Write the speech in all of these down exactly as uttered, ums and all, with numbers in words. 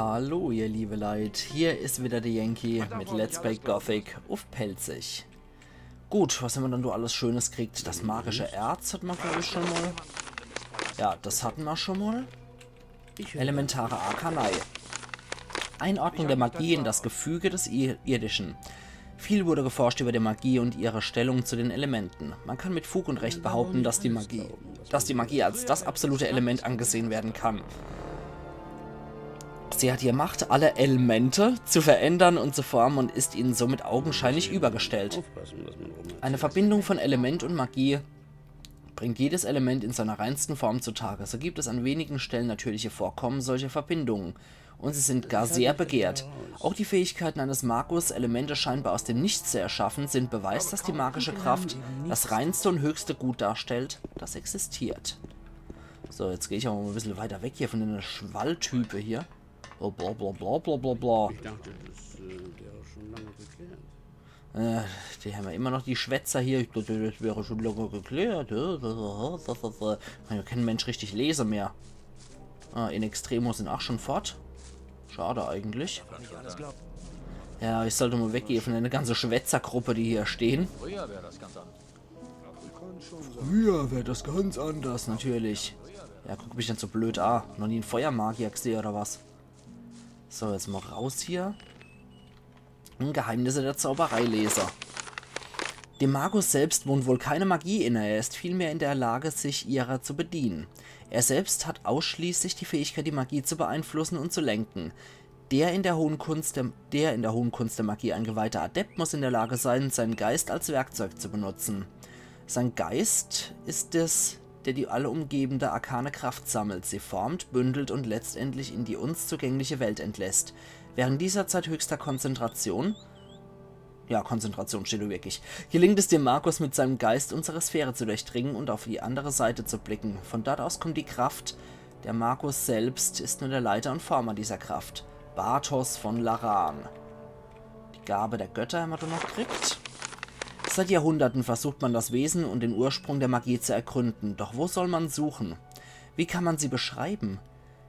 Hallo, ihr liebe Leit, hier is wieder de Yankee mit Let's Play Gothic uff Pälzisch. Gut, was hämmer dann do alles Schönes kriegt? Das magische Erz hat ma, glaub ich, schon mal. Ja, das hatten ma schon mal. Elementare Arkanei. Einordnung der Magie in das Gefüge des I- Irdischen. Viel wurde geforscht über die Magie und ihre Stellung zu den Elementen. Man kann mit Fug und Recht behaupten, dass die Magie, dass die Magie als das absolute Element angesehen werden kann. Sie hat die Macht, alle Elemente zu verändern und zu formen und ist ihnen somit augenscheinlich übergestellt. Eine Verbindung von Element und Magie bringt jedes Element in seiner reinsten Form zutage. So gibt es an wenigen Stellen natürliche Vorkommen solcher Verbindungen. Und sie sind gar sehr begehrt. Auch die Fähigkeiten eines Magus, Elemente scheinbar aus dem Nichts zu erschaffen, sind Beweis, dass die magische Kraft das reinste und höchste Gut darstellt, das existiert. So, jetzt geh ich aber mal ein bisschen weiter weg hier von den Schwalltype hier. Oh, bla bla bla bla bla bla. Ich dachte, das äh, wäre schon lange geklärt. Äh, die haben ja immer noch die Schwätzer hier. Ich dachte, das wäre schon locker geklärt. Hä? Kann ja kein Mensch richtig lesen mehr. Ah, in Extremo sind auch schon fort. Schade eigentlich. Ja, ich sollte mal weggehen von der ganzen Schwätzergruppe, die hier stehen. Früher wäre das ganz anders. Früher wäre das ganz anders, natürlich. Ja, guck mich dann so blöd an. Noch nie einen Feuermagier gesehen oder was? So, jetzt mal raus hier. Ein Geheimnisse der Zauberei lesen. Dem Magus selbst wohnt wohl keine Magie inne, er ist vielmehr in der Lage, sich ihrer zu bedienen. Er selbst hat ausschließlich die Fähigkeit, die Magie zu beeinflussen und zu lenken. Der in der hohen Kunst der, der in der hohen Kunst der Magie eingeweihte Adept muss in der Lage sein, seinen Geist als Werkzeug zu benutzen. Sein Geist ist es, der die alle umgebende arkane Kraft sammelt, sie formt, bündelt und letztendlich in die uns zugängliche Welt entlässt. Während dieser Zeit höchster Konzentration, ja, Konzentration steht da wirklich, gelingt es dem Magus, mit seinem Geist unsere Sphäre zu durchdringen und auf die andere Seite zu blicken. Von dort aus kommt die Kraft. Der Magus selbst ist nur der Leiter und Former dieser Kraft. Bartos von Laran. Die Gabe der Götter haben wir doch noch gekriegt. Seit Jahrhunderten versucht man das Wesen und den Ursprung der Magie zu ergründen. Doch wo soll man suchen? Wie kann man sie beschreiben?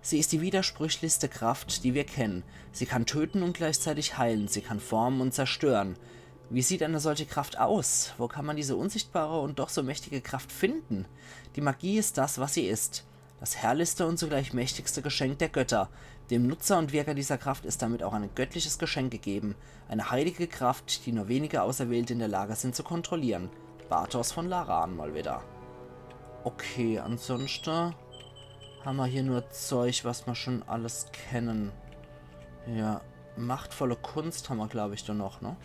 Sie ist die widersprüchlichste Kraft, die wir kennen. Sie kann töten und gleichzeitig heilen. Sie kann formen und zerstören. Wie sieht eine solche Kraft aus? Wo kann man diese unsichtbare und doch so mächtige Kraft finden? Die Magie ist das, was sie ist. Das herrlichste und zugleich mächtigste Geschenk der Götter. Dem Nutzer und Wirker dieser Kraft ist damit auch ein göttliches Geschenk gegeben. Eine heilige Kraft, die nur wenige Auserwählte in der Lage sind zu kontrollieren. Bartos von Laran mal wieder. Okay, ansonsten haben wir hier nur Zeug, was wir schon alles kennen. Ja, machtvolle Kunst haben wir, glaube ich, da noch, ne?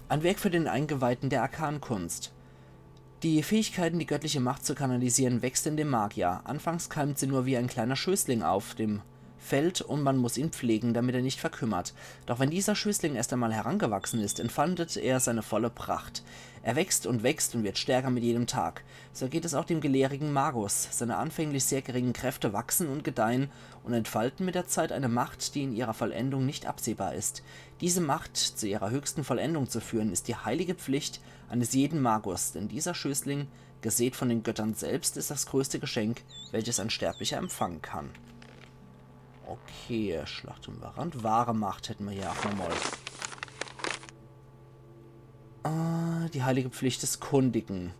Ein Werk für den Eingeweihten der Arkankunst. Die Fähigkeiten, die göttliche Macht zu kanalisieren, wächst in dem Magier. Anfangs keimt sie nur wie ein kleiner Schößling auf dem Feld und man muss ihn pflegen, damit er nicht verkümmert. Doch wenn dieser Schößling erst einmal herangewachsen ist, entfaltet er seine volle Pracht. Er wächst und wächst und wird stärker mit jedem Tag. So geht es auch dem gelehrigen Magus. Seine anfänglich sehr geringen Kräfte wachsen und gedeihen und entfalten mit der Zeit eine Macht, die in ihrer Vollendung nicht absehbar ist. Diese Macht zu ihrer höchsten Vollendung zu führen, ist die heilige Pflicht eines jeden Magus, denn dieser Schößling gesät von den Göttern selbst, ist das größte Geschenk, welches ein Sterblicher empfangen kann. Okay, Schlacht um Varant. Wahre Macht hätten wir hier auch nochmal. Ah, die heilige Pflicht des Kundigen.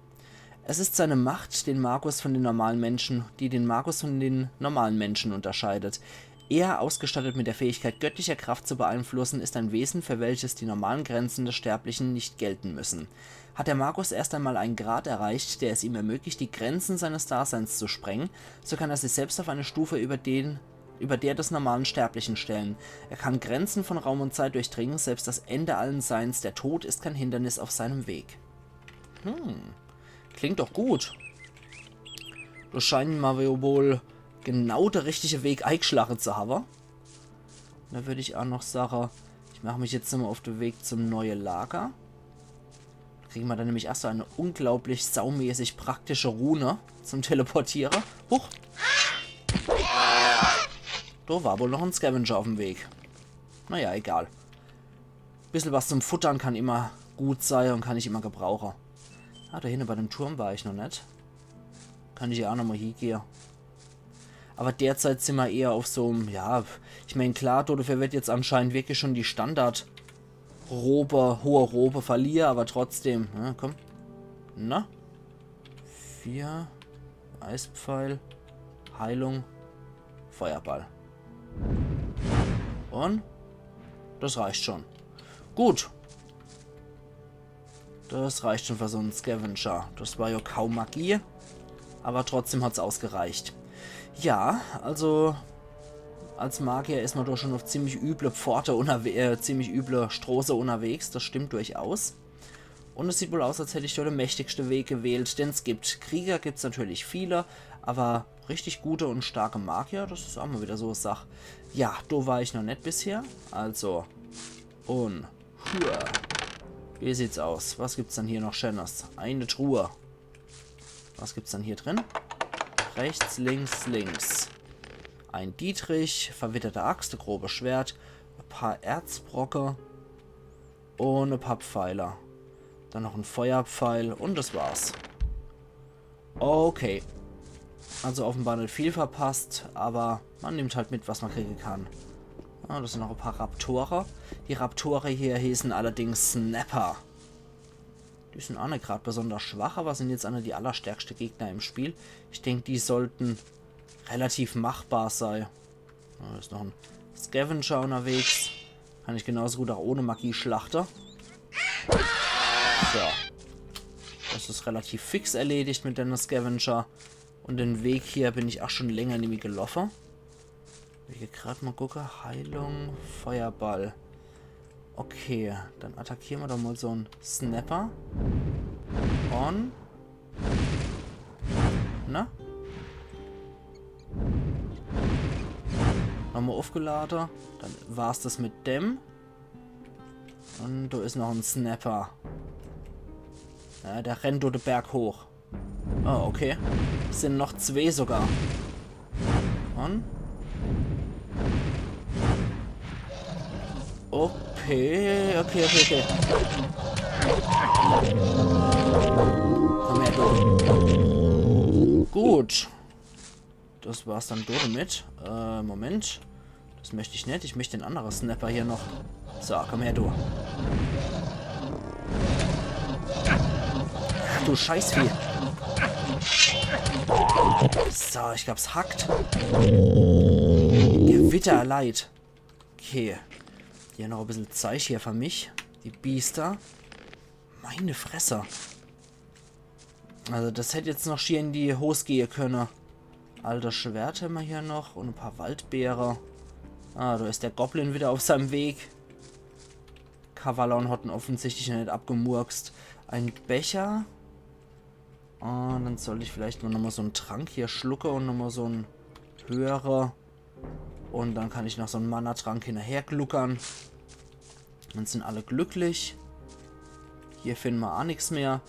Es ist seine Macht, den Magus von den normalen Menschen, die den Magus von den normalen Menschen unterscheidet. Er, ausgestattet mit der Fähigkeit, göttlicher Kraft zu beeinflussen, ist ein Wesen, für welches die normalen Grenzen des Sterblichen nicht gelten müssen. Hat der Magus erst einmal einen Grad erreicht, der es ihm ermöglicht, die Grenzen seines Daseins zu sprengen, so kann er sich selbst auf eine Stufe über den, über der des normalen Sterblichen stellen. Er kann Grenzen von Raum und Zeit durchdringen, selbst das Ende allen Seins, der Tod, ist kein Hindernis auf seinem Weg. Hm, klingt doch gut. Do scheinen ma wohl genau de richtige Weg eigeschlache zu habe. Da würd ich auch noch sage, ich mach mich jetzt nochmal auf den Weg zum neue Lager. Kriegen wir dann nämlich erst so eine unglaublich saumäßig praktische Rune zum Teleportiere. Huch! Da war wohl noch ein Scavenger auf dem Weg. Naja, egal. Bissel was zum Futtern kann immer gut sei und kann ich immer gebrauche. Ah, da hinne bei dem Turm war ich noch net. Kann ich ja auch nochmal hiegehe. Aber derzeit sin mer eher auf so'm, ja, ich mein, klar, dodefür werd jetzt anscheinend wirklich schon die Standard-Robe, hohe Robe verlieh, aber trotzdem, ja, komm. Na? Vier, Eispfeil, Heilung, Feuerball. Und das reicht schon. Gut. Das reicht schon für so'n Scavenger. Das war ja kaum Magie, aber trotzdem hat's ausgereicht. Ja, also als Magier is mer doch schon auf ziemlich üble Pforte unterwe-, äh, ziemlich üble Stroße unterwegs. Das stimmt durchaus. Und es sieht wohl aus, als hätt ich do de mächtigste Weg gewählt, den's gibt. Krieger gibt's natürlich viele, aber richtig gute und starke Magier, das is auch mal wieder so e Sach. Ja, do war ich noch net bisher. Also, und hua. Wie sieht's aus? Was gibt's dann hier noch Schönes? Eine Truhe. Was gibt's dann hier drin? Rechts, links, links. Ein Dietrich, verwitterte Axt, e grobe Schwert, e paar Erzbrocke und e paar Pfeiler. Dann noch en Feuerpfeil und das war's. Okay. Also offenbar net viel verpasst, aber man nimmt halt mit, was man kriegen kann. Ah, das sin noch e paar Raptore. Die Raptore hier hießen allerdings Snapper. Die sin auch net grad besonders schwach, aber sin jetzt einer die allerstärkste Gegner im Spiel. Ich denk, die sollten relativ machbar sei. Da is noch en Scavenger unterwegs. Kann ich genauso gut auch ohne Magie schlachte. So. Das is relativ fix erledigt mit dem Scavenger. Und den Weg hier bin ich auch schon länger nimmi geloffe. Will ich grad mal gucke. Heilung, Feuerball. Okay, dann attackieren wir doch mal so'n Snapper. Und na? Nochmal aufgeladen. Dann war's das mit dem. Und da is noch en Snapper. Ja, der rennt dort den Berg hoch. Oh, okay. Sin noch zwee sogar. Und? Okay, okay, okay, okay. Komm her, du. Gut. Das war's dann damit. Äh, Moment. Das möcht ich net. Ich möcht den anderen Snapper hier noch. So, komm her, du. Ach, du Scheißvieh. So, ich glaub's hackt. Gewitter, leid. Okay. Hier noch e bissel Zeich hier für mich. Die Biester. Meine Fresse. Also das hätt jetzt noch schier in die Hos gehe könne. Altes Schwert hämmer hier noch und e paar Waldbeere. Ah, da is der Goblin wieder auf seinem Weg. Cavalorn hat en offensichtlich noch net abgemurkst. Ein Becher. Und dann sollt ich vielleicht mal nochmal so'n Trank hier schlucke und nochmal so'n höhere. Und dann kann ich noch so'n Mana-Trank hinnerher gluckern. Dann sin alle glücklich. Hier finden mer auch nix mehr.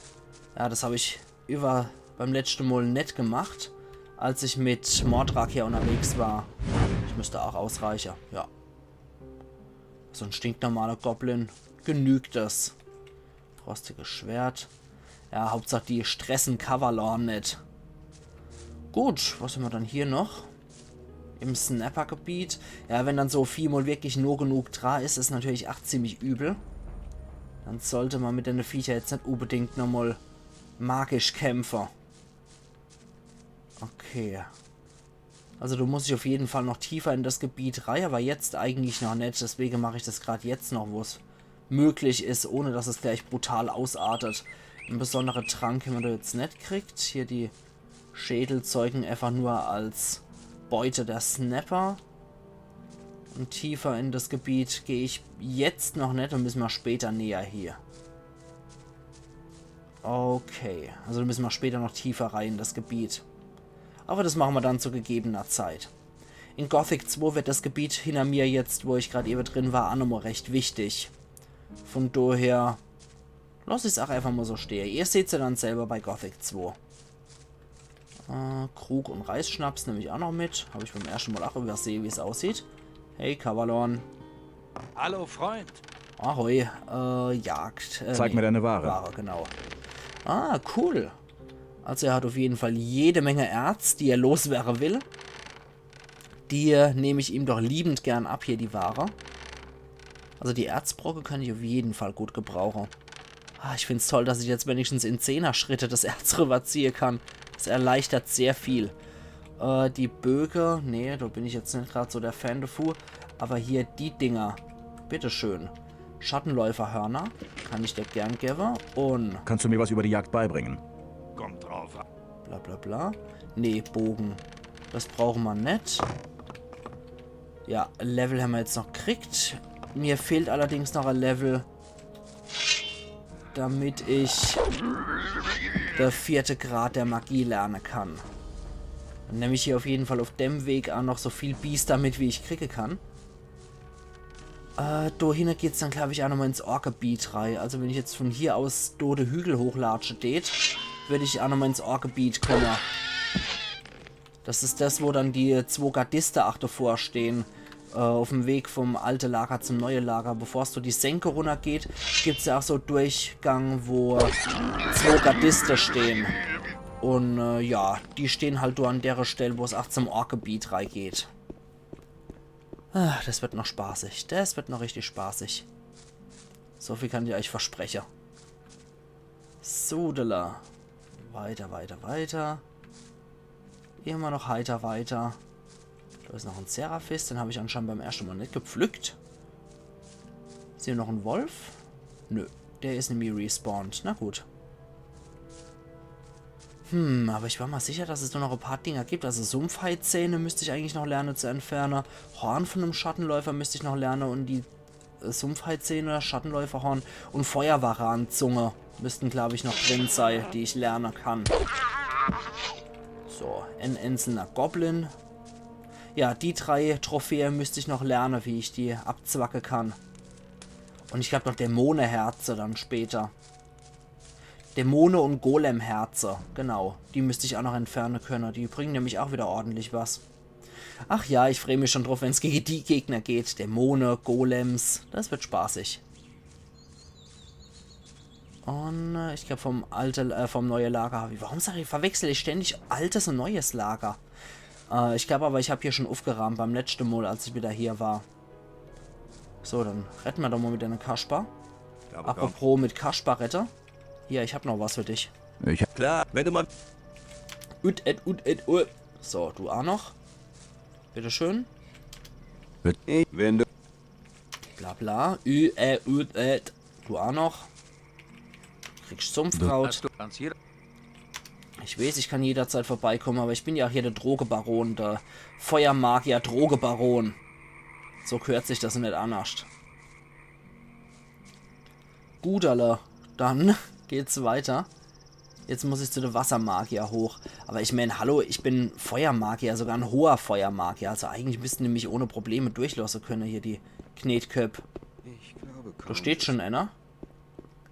Ja, das hab ich über beim letzte Mal net gemacht, als ich mit Mordrak hier unterwegs war. Das müsst auch ausreiche, ja. So'n stinknormaler Goblin. Genügt das. Rostiges Schwert. Ja, Hauptsach die stressen Cavalorn net. Gut, was hämmer dann hier noch? Im Snapper-Gebiet. Ja, wenn dann so Vieh mal wirklich nah genug dra is, is natürlich ach ziemlich übel. Dann sollt mer mit denne Viecher jetzt net unbedingt nochmal magisch kämpfe. Okay. Also du musst dich auf jeden Fall noch tiefer in das Gebiet rei, aber jetzt eigentlich noch net. Deswegen mach ich das grad jetzt noch, wo's möglich is, ohne dass es gleich brutal ausartet. En besondere Trank hämmer da jetzt net kriegt. Hier die Schädel zeugen einfach nur als Beute der Snapper. Und tiefer in das Gebiet geh ich jetzt noch net und müssen mer später näher hier. Okay, also müssen mer später noch tiefer rei in das Gebiet. Aber das machen mer dann zu gegebener Zeit. In Gothic zwei wird das Gebiet hinner mir jetzt, wo ich grad ewe drin war, auch nochmal recht wichtig. Von daher lass ich's auch einfach mal so stehe. Ihr seht's ja dann selber bei Gothic zwei. Äh, Krug und Reisschnaps nemm ich auch noch mit. Hab ich beim ersten Mal auch übersehe, wie's aussieht. Hey, Cavalorn. Hallo, Freund. Ahoi. Äh, Jagd. Äh, Zeig nee, mir deine Ware. Ware, genau. Ah, cool. Also er hat auf jeden Fall jede Menge Erz, die er loswerden will. Die, äh, nehm ich ihm doch liebend gern ab hier, die Ware. Also die Erzbrocke kann ich auf jeden Fall gut gebrauche. Ah, ich find's toll, dass ich jetzt wenigstens in Zehner-Schritte das Erz rüberziehe kann. Das erleichtert sehr viel. Äh, die Böge, nee, do bin ich jetzt net grad so der Fan davu. Aber hier die Dinger, bitteschön. Schattenläuferhörner, kann ich dir gern gewwe. Und Kannst du mir was über die Jagd beibringen? Kommt drauf an. bla bla bla. Nee, Bogen. Das brauche mer net. Ja, Level hämmer jetzt noch kriegt. Mir fehlt allerdings noch e Level, damit ich der vierte Grad der Magie lerne kann. Dann nemm ich hier auf jeden Fall auf dem Weg auch noch so viel Biester mit, wie ich kriege kann. Äh, do hinne geht's dann, glaub ich, auch nochmal ins Orkgebiet rei. Also wenn ich jetzt von hier aus do de Hügel hochlatsche tät, würd ich auch nochmal ins Orkgebiet komme. Das is das, wo dann die zwo Gardiste ach davor stehen. Äh, auf dem Weg vom alte Lager zum neue Lager. Bevor es so die Senke runtergeht, gibt's ja auch so Durchgang, wo zwo Gardiste stehen. Und äh, ja, die stehen halt do an dere Stelle, wo es ach zum Orkgebiet rei geht. Ah, das wird noch spaßig. Das wird noch richtig spaßig. So viel kann ich euch verspreche. Sodele. Weiter, weiter, weiter. Immer noch heiter weiter. Da is noch en Seraphis, den hab ich anscheinend beim erschte Mal net gepflückt. Is hier noch en Wolf? Nö, der is nämlich respawned. Na gut. Hm, aber ich war mal sicher, dass es nur noch e paar Dinger gibt. Also Sumpfheizähne müsst ich eigentlich noch lerne zu entferne. Horn von em Schattenläufer müsst ich noch lerne und die äh, Sumpfheizähne, Schattenläuferhorn und Feuerwaranzunge müssten, glaub ich, noch drin sei, die ich lerne kann. So, en einzelner Goblin. Ja, die drei Trophäe müsst ich noch lerne, wie ich die abzwacke kann. Und ich glaub noch Dämoneherze dann später. Dämone und Golemherze, genau. Die müsst ich auch noch entferne könne. Die bringen nämlich auch wieder ordentlich was. Ach ja, ich freu mich schon drauf, wenn's gegen die Gegner geht. Dämone, Golems. Das wird spaßig. Und äh, ich glaub vom alte, äh, vom neue Lager. Wie, warum sag ich, verwechsel ich ständig altes und neues Lager? Äh, ich glaub aber, ich hab hier schon aufgeräumt beim letzten Mal, als ich wieder hier war. So, dann rette mer doch mal mit einer Kasper. Apropos mit Kasper rette. Hier, ich hab noch was für dich. Ich hab. Klar, wenn du mal. Ut, et, ut, et, ut. So, du auch noch. Bitteschön. Wenn du. Bla bla. Ü, äh, ut, et. Du auch noch. Kriegst Sumpfkraut. Hast du ans hier? Ich weiß, ich kann jederzeit vorbeikomme, aber ich bin ja hier der Drogebaron, der Feuermagier-Drogebaron. So gehört sich das net annerscht. Gut, alle. Dann geht's weiter. Jetzt muss ich zu de Wassermagier hoch. Aber ich mein, hallo, ich bin Feuermagier, sogar en hoher Feuermagier. Also eigentlich müssten die mich ohne Probleme durchlasse könne hier, die Knetköpp. Ich glaube kaum. Da steht schon einer.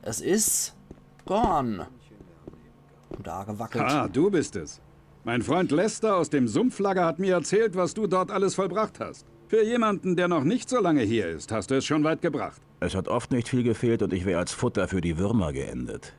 Es is Gorn. Und da gewackelt. Ah, du bist es. Mein Freund Lester aus dem Sumpflager hat mir erzählt, was du dort alles vollbracht hast. Für jemanden, der noch nicht so lange hier ist, hast du es schon weit gebracht. Es hat oft nicht viel gefehlt und ich wäre als Futter für die Würmer geendet.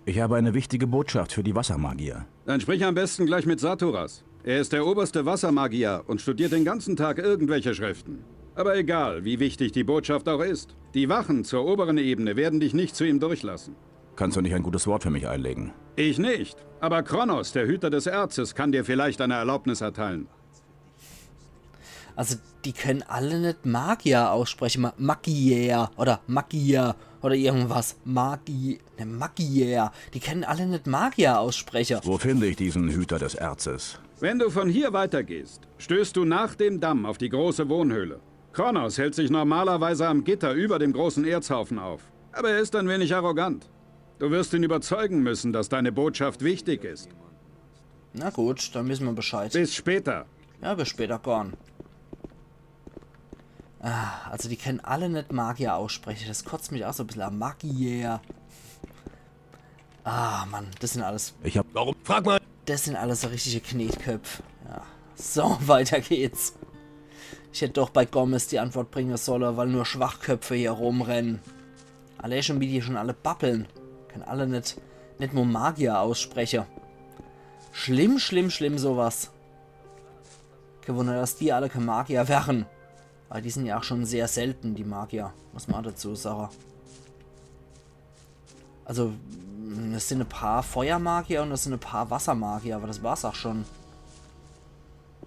Ich habe eine wichtige Botschaft für die Wassermagier. Dann sprich am besten gleich mit Saturas. Er ist der oberste Wassermagier und studiert den ganzen Tag irgendwelche Schriften. Aber egal, wie wichtig die Botschaft auch ist, die Wachen zur oberen Ebene werden dich nicht zu ihm durchlassen. Kannst du nicht ein gutes Wort für mich einlegen? Ich nicht. Aber Kronos, der Hüter des Erzes, kann dir vielleicht eine Erlaubnis erteilen. Also, die können alle net Magier ausspreche. Ma Magier oder Magier oder irgendwas. Magi... Ne, Magier. Die können alle net Magier ausspreche. Wo finde ich diesen Hüter des Erzes? Wenn du von hier weitergehst, stößt du nach dem Damm auf die große Wohnhöhle. Kronos hält sich normalerweise am Gitter über dem großen Erzhaufen auf. Aber er ist ein wenig arrogant. Du wirst ihn überzeugen müssen, dass deine Botschaft wichtig ist. Na gut, dann wisse mer Bescheid. Bis später. Ja, bis später, Gorn. Ah, also die können alle net Magier ausspreche. Das kotzt mich auch so e bissel an. Magier. Ah, Mann, das sind alles, Ich hab. Warum? Frag mal! Das sind alles so richtige Knetköpp. Ja. So, weiter geht's. Ich hätt doch bei Gomez die Antwort bringe solle, weil nur Schwachköpfe hier rumrennen. Alle schon, wie die schon alle babbeln. Können alle net, net mo Magier ausspreche. Schlimm, schlimm, schlimm sowas. Kein Wunder, dass die alle kein Magier wären. Weil die sind ja auch schon sehr selten, die Magier. Muss man dazu sagen. Also, mm, es sind ein paar Feuermagier und es sind ein paar Wassermagier, aber das war's auch schon.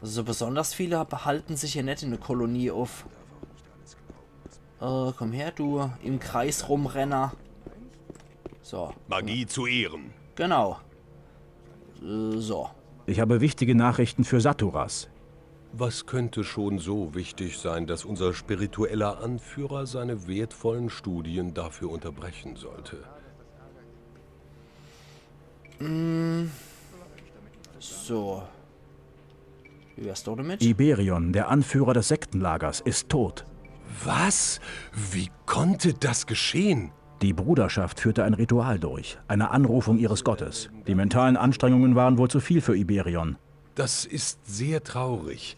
Also so besonders viele hab- halten sich hier net in der Kolonie auf. Äh, komm her, du im Kreis Rumrenner. So. Magie zu Ehren. Genau. Äh, so. Ich habe wichtige Nachrichten für Saturas. Was könnte schon so wichtig sein, dass unser spiritueller Anführer seine wertvollen Studien dafür unterbrechen sollte? So. Wie wär's doch damit? Iberion, der Anführer des Sektenlagers, ist tot. Was? Wie konnte das geschehen? Die Bruderschaft führte ein Ritual durch, eine Anrufung ihres Gottes. Die mentalen Anstrengungen waren wohl zu viel für Iberion. Das ist sehr traurig.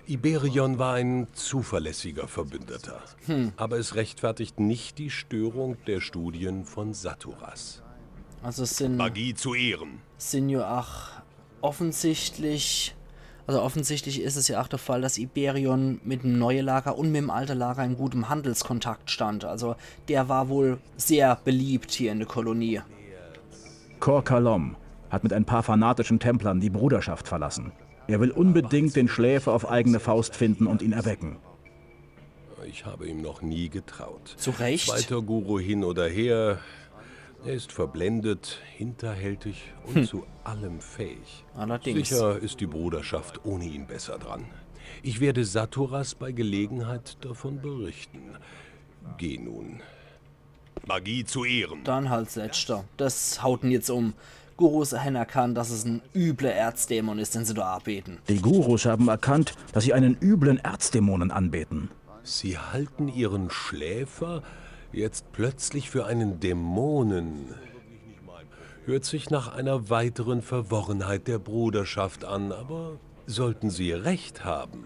Iberion war ein zuverlässiger Verbündeter. Aber es rechtfertigt nicht die Störung der Studien von Saturas. Also es sind, Magie zu Ehren. Sind ja auch offensichtlich, also offensichtlich ist es ja auch der Fall, dass Iberion mit dem neuen Lager und mit dem alten Lager in gutem Handelskontakt stand. Also der war wohl sehr beliebt hier in der Kolonie. Kor Kalom hat mit ein paar fanatischen Templern die Bruderschaft verlassen. Er will unbedingt den Schläfer auf eigene Faust finden und ihn erwecken. Ich habe ihm noch nie getraut. Zu Recht. Zweiter Guru hin oder her, er ist verblendet, hinterhältig und zu allem fähig. Allerdings. Sicher ist die Bruderschaft ohne ihn besser dran. Ich werde Saturas bei Gelegenheit davon berichten. Geh nun. Magie zu Ehren. Dann halt letzter. Das haut ihn jetzt um. Gurus haben erkannt, dass es ein übler Erzdämon ist, den sie da anbeten. Die Gurus haben erkannt, dass sie einen üblen Erzdämonen anbeten. Sie halten ihren Schläfer jetzt plötzlich für einen Dämonen. Hört sich nach einer weiteren Verworrenheit der Bruderschaft an, aber sollten Sie recht haben,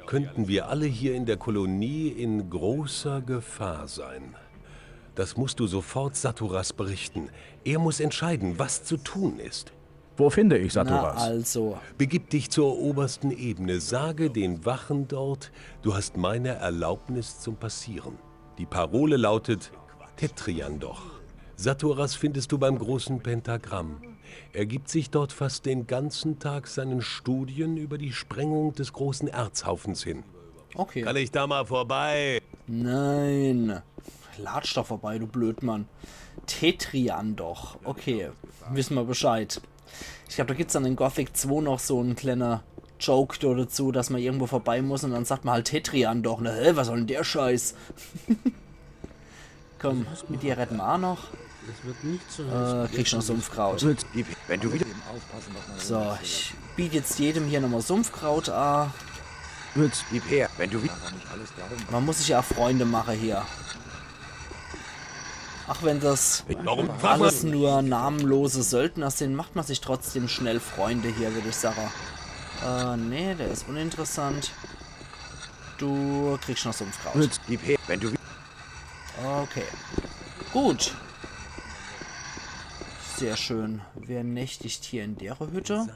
könnten wir alle hier in der Kolonie in großer Gefahr sein. Das musst du sofort Saturas berichten. Er muss entscheiden, was zu tun ist. Wo finde ich Na Saturas? Also. Begib dich zur obersten Ebene, sage den Wachen dort, du hast meine Erlaubnis zum Passieren. Die Parole lautet Tetriandoch. Saturas findest du beim großen Pentagramm. Er gibt sich dort fast den ganzen Tag seinen Studien über die Sprengung des großen Erzhaufens hin. Okay. Kann ich da mal vorbei? Nein. Latsch doch vorbei, du Blödmann. Tetriandoch. Okay. Wissen wir Bescheid. Ich glaube, da gibt's dann in Gothic zwei noch so einen kleinen Joke da dazu, dass man irgendwo vorbei muss und dann sagt man halt Tetriandoch. Na, hä, was soll denn der Scheiß? Komm, mit dir reden wir auch noch. Es wird nicht so Äh, kriegst noch Sumpfkraut. Wenn du wieder So, ich biete jetzt jedem hier nochmal Sumpfkraut an. Gib her, wenn du wieder. Man muss sich ja auch Freunde machen hier. Auch wenn das Warum? alles nur namenlose Söldner sind, macht man sich trotzdem schnell Freunde hier, würde ich sagen. Äh, nee, der ist uninteressant. Du kriegst noch Sumpfkraut. Gib her, wenn du wieder. Okay. Gut. Sehr schön. Wer nächtigt hier in der Hütte?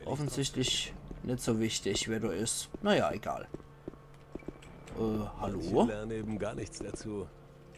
Offensichtlich nicht so wichtig, wer da ist. Naja, egal. Äh, hallo? Lerne eben gar nichts dazu.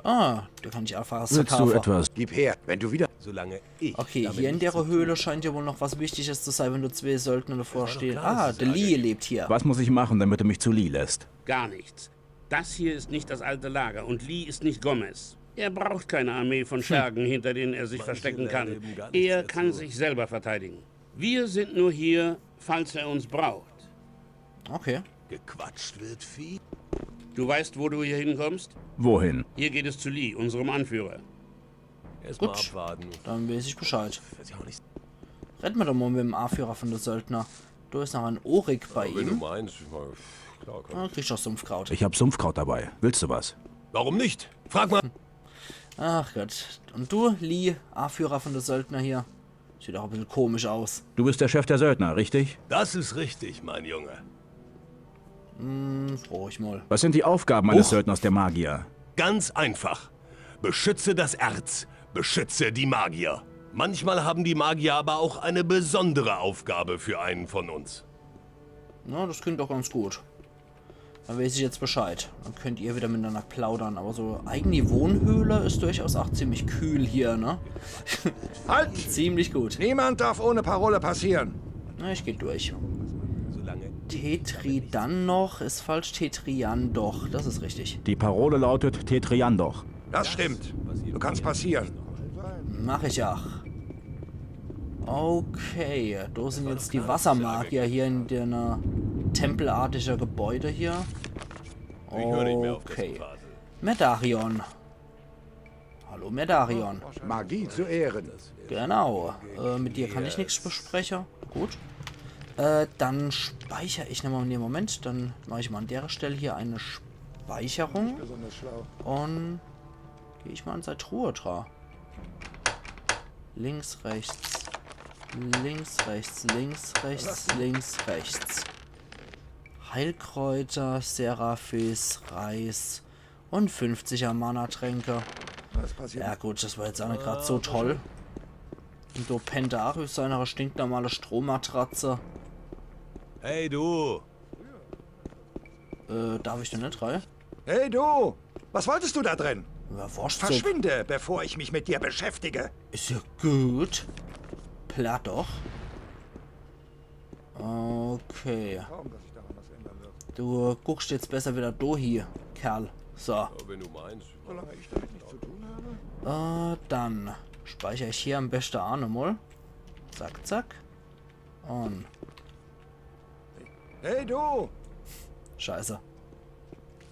Ah, da kann ich einfach was Willst du verkaufen. Etwas? Gib her, wenn du wieder. Solange ich. Okay, damit hier in nichts der zu tun Höhle scheint ja wohl noch was Wichtiges zu sein, wenn du zwei Söldner davor doch stehen. klar, dass Ah, es der Lage Lee gibt. lebt hier. Was muss ich machen, damit du mich zu Lee lässt? Gar nichts. Das hier ist nicht das alte Lager und Lee ist nicht Gomez. Er braucht keine Armee von Schergen, hinter denen er sich verstecken kann. Er kann sich selber verteidigen. Wir sind nur hier, falls er uns braucht. Okay. Gequatscht wird viel. Du weißt, wo du hier hinkommst? Wohin? Hier geht es zu Lee, unserem Anführer. Erstmal Gut. Abwarten. Dann weiß ich Bescheid. Weiß ich auch nicht. Reden wir doch mal mit dem Anführer von der Söldner. Da ist noch ein Orik bei Wenn du ihm. Meinst, ich meine, klar, kann Ah, kriegst auch Sumpfkraut. Ich hab Sumpfkraut dabei. Willst du was? Warum nicht? Frag mal. Ach Gott. Und du, Lee, Anführer von der Söldner hier? Sieht auch ein bisschen komisch aus. Du bist der Chef der Söldner, richtig? Das ist richtig, mein Junge. Hm, frag ich mal. Was sind die Aufgaben eines Huch. Söldners der Magier? Ganz einfach. Beschütze das Erz. Beschütze die Magier. Manchmal haben die Magier aber auch eine besondere Aufgabe für einen von uns. Na, das klingt doch ganz gut. Dann weiß ich jetzt Bescheid. Dann könnt ihr wieder miteinander plaudern. Aber so eigene Wohnhöhle is durchaus auch ziemlich kühl hier, ne? Halt! Ziemlich gut. Niemand darf ohne Parole passieren. Na, ich geh durch. Tetridan noch is falsch, Tetrian doch. Das is richtig. Die Parole lautet Tetrian doch. Das stimmt. Du kannst passieren. Mach ich auch. Okay, do sind jetzt die Wassermagier hier in dem äh, tempelartige Gebäude hier. Ich höre nicht mehr auf das Okay. Gefasel. Medarion. Hallo Medarion. Magie zu Ehren. Genau. Äh, mit dir kann ich nichts besprechen. Gut. Äh, dann speicher ich nochmal. Nee, Moment. Dann mache ich mal an der Stelle hier eine Speicherung. Besonders schlau. Und geh ich mal an sei Truhe dra. Links, rechts. Links, rechts, links, rechts, links, rechts. Heilkräuter, Seraphis, Reis und fünfziger Mana-Tränke. Was passiert? Ja gut, das war jetzt auch nicht grad so toll. Und do pennt er auch auf seiner stinknormale Strohmatratze. Hey du! Äh, darf ich da nicht rein? Hey du! Was wolltest du da drin? Ja, Wurstsuppe. Verschwinde, bevor ich mich mit dir beschäftige. Is ja gut. Platt doch. Okay. Kaum, dass sich daran was ändern wird. Du guckst jetzt besser wieder do hie, Kerl. So. Wenn du meinst. Solange ich damit nichts zu tun habe. Äh, dann speicher ich hier am besten auch nochmal. Zack, zack. Und. Hey du! Scheiße.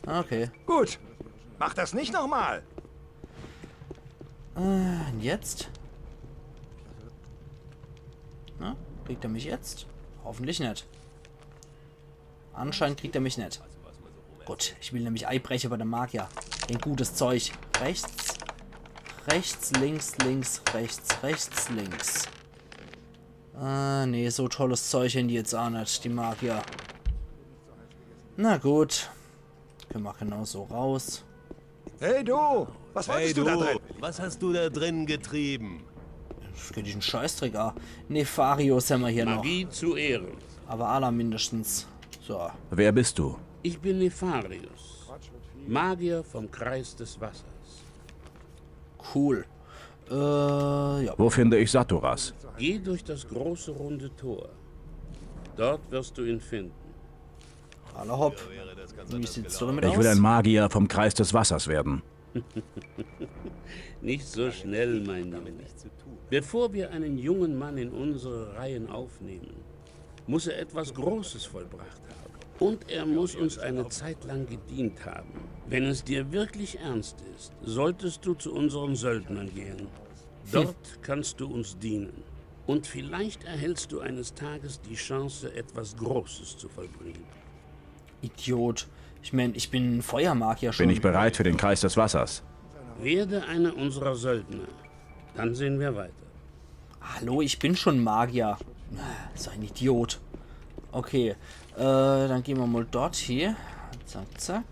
Okay. Gut. Mach das nicht nochmal. Äh, und jetzt? Na, kriegt er mich jetzt? Hoffentlich nicht. Anscheinend kriegt er mich nicht. Gut, ich will nämlich eibreche bei dem Magier. Ein gutes Zeug. Rechts. Rechts, links, links, rechts, rechts, links. Ah, nee, so tolles Zeug haben die jetzt auch nicht, die Magier. Na gut. Können wir genau so raus. Hey du! Was Hey wolltest du du! Da drin? Was hast du da drin getrieben? Das geht dich einen Scheißdreck an. Nefarius haben wir hier noch. Magie zu Ehren. Aber Ala mindestens. So. Wer bist du? Ich bin Nefarius, Magier vom Kreis des Wassers. Cool. Äh, ja. Wo finde ich Saturas? Geh durch das große runde Tor. Dort wirst du ihn finden. Alla hopp. Wie sieht's so damit Ich will aus? Ein Magier vom Kreis des Wassers werden. Nicht so schnell, mein Junge. Bevor wir einen jungen Mann in unsere Reihen aufnehmen, muss er etwas Großes vollbracht haben. Und er muss uns eine Zeit lang gedient haben. Wenn es dir wirklich ernst ist, solltest du zu unseren Söldnern gehen. Dort kannst du uns dienen. Und vielleicht erhältst du eines Tages die Chance, etwas Großes zu vollbringen. Idiot. Ich mein, ich bin ein Feuermagier schon. Bin ich bereit für den Kreis des Wassers? Werde einer unserer Söldner. Dann sehen wir weiter. Hallo, ich bin schon Magier. So ein Idiot. Okay, äh, dann gehen wir mal dort hier. Zack, zack.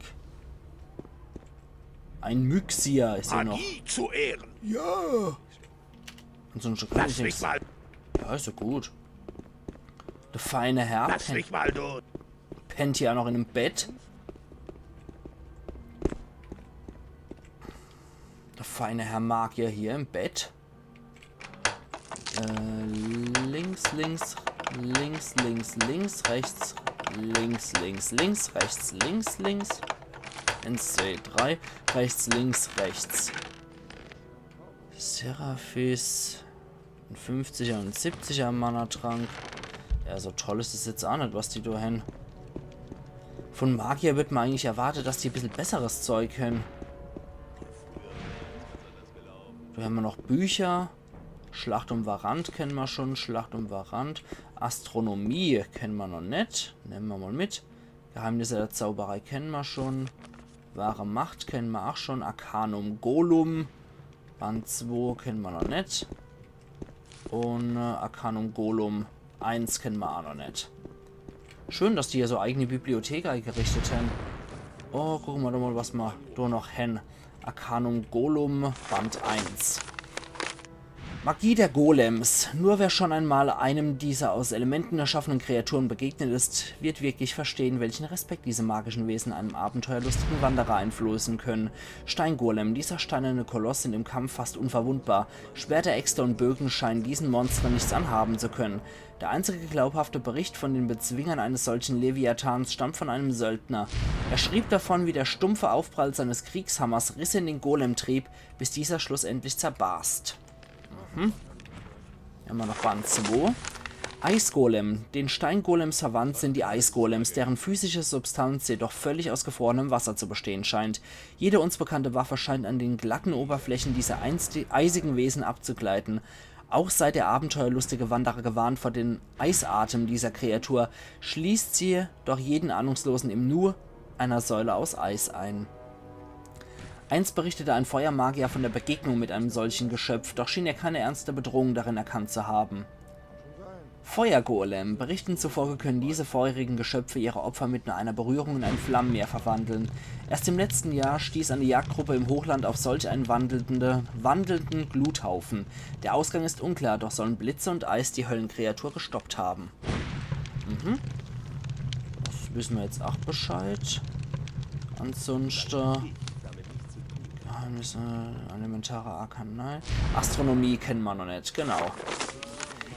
Ein Myxia ist hier noch. Magie zu Ehren. Und so ein Stück Lass Königsdings. mich mal. Ja, ist ja gut. Der feine Herr Lass pennt, mich mal, du. pennt hier auch noch in dem Bett. Der feine Herr Magier hier im Bett. Äh, links, links, links, links, links, rechts, links, links, links, rechts, links, links. Eins, zwei, drei, rechts, links, rechts. Seraphis. Ein fünfziger und ein siebziger Mana-Trank. Ja, so toll ist es jetzt auch nicht, was die da haben. Von Magier wird man eigentlich erwartet, dass die ein bisschen besseres Zeug haben. Da haben wir noch Bücher. Schlacht um Varant kennen wir schon. Schlacht um Varant. Astronomie kennen wir noch nicht. Nehmen wir mal mit. Geheimnisse der Zauberei kennen wir schon. Wahre Macht kennen wir auch schon. Arcanum Golum. Band zwei kennen wir noch nicht. Und äh, Arcanum Golum eins kennen wir auch noch nicht. Schön, dass die hier so eigene Bibliothek eingerichtet haben. Oh, gucken wir doch mal, was wir da noch haben. Arcanum Golum, Band eins. Magie der Golems. Nur wer schon einmal einem dieser aus Elementen erschaffenen Kreaturen begegnet ist, wird wirklich verstehen, welchen Respekt diese magischen Wesen einem abenteuerlustigen Wanderer einflößen können. Steingolem, dieser steinerne Koloss sind im Kampf fast unverwundbar. Schwerter, Äxte und Bögen scheinen diesen Monstern nichts anhaben zu können. Der einzige glaubhafte Bericht von den Bezwingern eines solchen Leviathans stammt von einem Söldner. Er schrieb davon, wie der stumpfe Aufprall seines Kriegshammers Risse in den Golem trieb, bis dieser schlussendlich zerbarst. Mhm. Immer noch Band zwei. Eisgolem. Den Steingolems verwandt sind die Eisgolems, deren physische Substanz jedoch völlig aus gefrorenem Wasser zu bestehen scheint. Jede uns bekannte Waffe scheint an den glatten Oberflächen dieser einsti- eisigen Wesen abzugleiten. Auch sei der abenteuerlustige Wanderer gewarnt vor dem Eisatem dieser Kreatur, schließt sie doch jeden Ahnungslosen im Nu einer Säule aus Eis ein. Einst berichtete ein Feuermagier von der Begegnung mit einem solchen Geschöpf, doch schien er keine ernste Bedrohung darin erkannt zu haben. Feuergolem. Berichten zufolge können diese feurigen Geschöpfe ihre Opfer mit nur einer Berührung in ein Flammenmeer verwandeln. Erst im letzten Jahr stieß eine Jagdgruppe im Hochland auf solch einen wandelnde, wandelnden Gluthaufen. Der Ausgang ist unklar, doch sollen Blitze und Eis die Höllenkreatur gestoppt haben. Mhm. Das wissen wir jetzt auch Bescheid. Ansonsten Geheimnisse, elementare Arkanei. Astronomie kennen wir noch nicht, genau.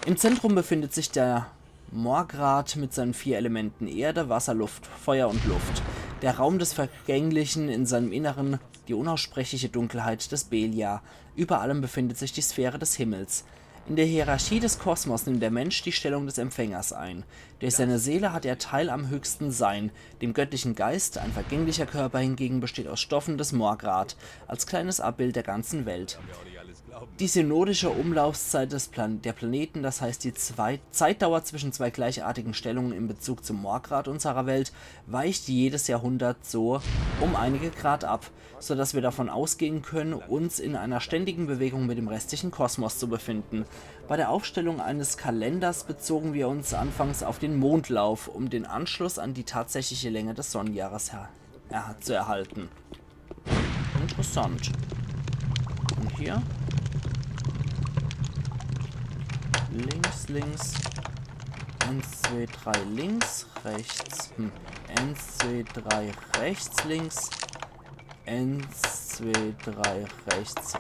Im Zentrum befindet sich der Morgrat mit seinen vier Elementen Erde, Wasser, Luft, Feuer und Luft. Der Raum des Vergänglichen, in seinem Inneren die unaussprechliche Dunkelheit des Beliar. Über allem befindet sich die Sphäre des Himmels. In der Hierarchie des Kosmos nimmt der Mensch die Stellung des Empfängers ein. Durch seine Seele hat er Teil am höchsten Sein, dem göttlichen Geist, ein vergänglicher Körper hingegen besteht aus Stoffen des Morgrat, als kleines Abbild der ganzen Welt. Die synodische Umlaufszeit des Plan der Planeten, das heißt die zwei Zeitdauer zwischen zwei gleichartigen Stellungen in Bezug zum Morgrat unserer Welt, weicht jedes Jahrhundert so um einige Grad ab, sodass wir davon ausgehen können, uns in einer ständigen Bewegung mit dem restlichen Kosmos zu befinden. Bei der Aufstellung eines Kalenders bezogen wir uns anfangs auf den Mondlauf, um den Anschluss an die tatsächliche Länge des Sonnenjahres her er zu erhalten. Interessant. Und hier? Links, links. Eins, zwei, drei, links, rechts. Hm. Eins, zwei, drei, rechts, links. Eins, zwei, drei, rechts.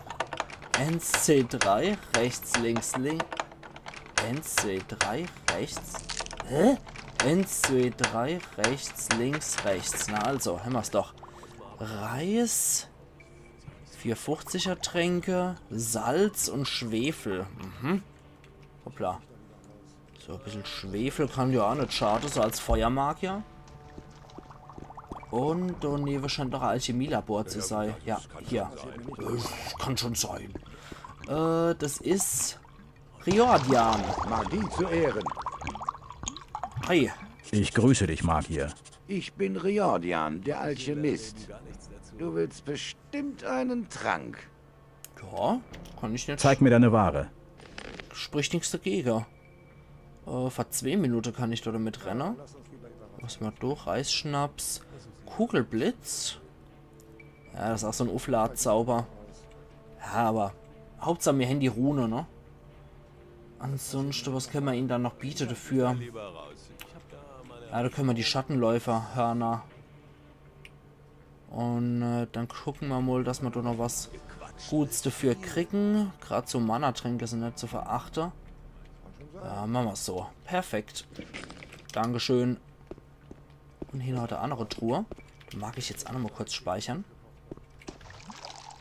Eins, zwei, drei, rechts, links, links. Eins, zwei, drei, rechts. Hä? Eins, zwei, drei, rechts, links, rechts. Na also, hämmer's doch. Reis. Vier fünfziger Tränke, Salz und Schwefel. Mhm. Hoppla. So, e bissel Schwefel kann ja auch net schade, so als Feuermagier. Und do newe scheint noch e Alchemielabor zu sei. Ja, hier. Das kann schon sein. Äh, das is Riordian. Magie zu Ehren. Hi. Ich grüße dich, Magier. Ich bin Riordian, der Alchemist. Du willst bestimmt einen Trank. Ja, kann ich net. Zeig mir deine Ware. Spricht nix dagege. Äh, vor zwei Minute kann ich do damit renne. Was ma durch? Eisschnaps. Kugelblitz. Ja, das is auch so en Uffladzauber. Ja, aber Hauptsach mir hän die Rune, ne? Ansonsten, was könne ma ihnen dann noch biete dafür? Ja, do könne ma die Schattenläuferhörner. Und äh, dann gucke ma mol, dass ma do noch was Guts dafür kriegen. Grad so Mana-Tränke sind net zu verachte. Ja, mache ma's so. Perfekt. Dankeschön. Und hier noch e annere Truhe. Mag ich jetzt auch noch mal kurz speichern.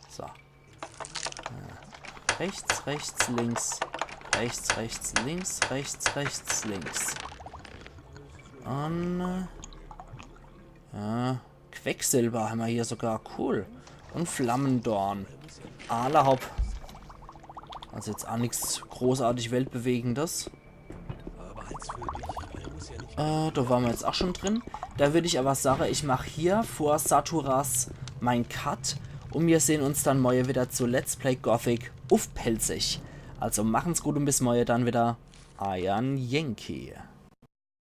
So. Äh, rechts, rechts, links. Rechts, rechts, links, rechts, rechts, links. Und äh, ja, Quecksilber hämmer hier sogar. Cool. Und Flammendorn. Alla hopp. Also jetzt auch nix großartig Weltbewegendes. Äh, do ware ma jetzt auch schon drin. Do würd ich aber sage, ich mach hier vor Saturas mein Cut. Und wir sehen uns dann morje wieder zu Let's Play Gothic uff Pälzisch. Also machen's gut und bis morje dann wieder. Eiern Yankee.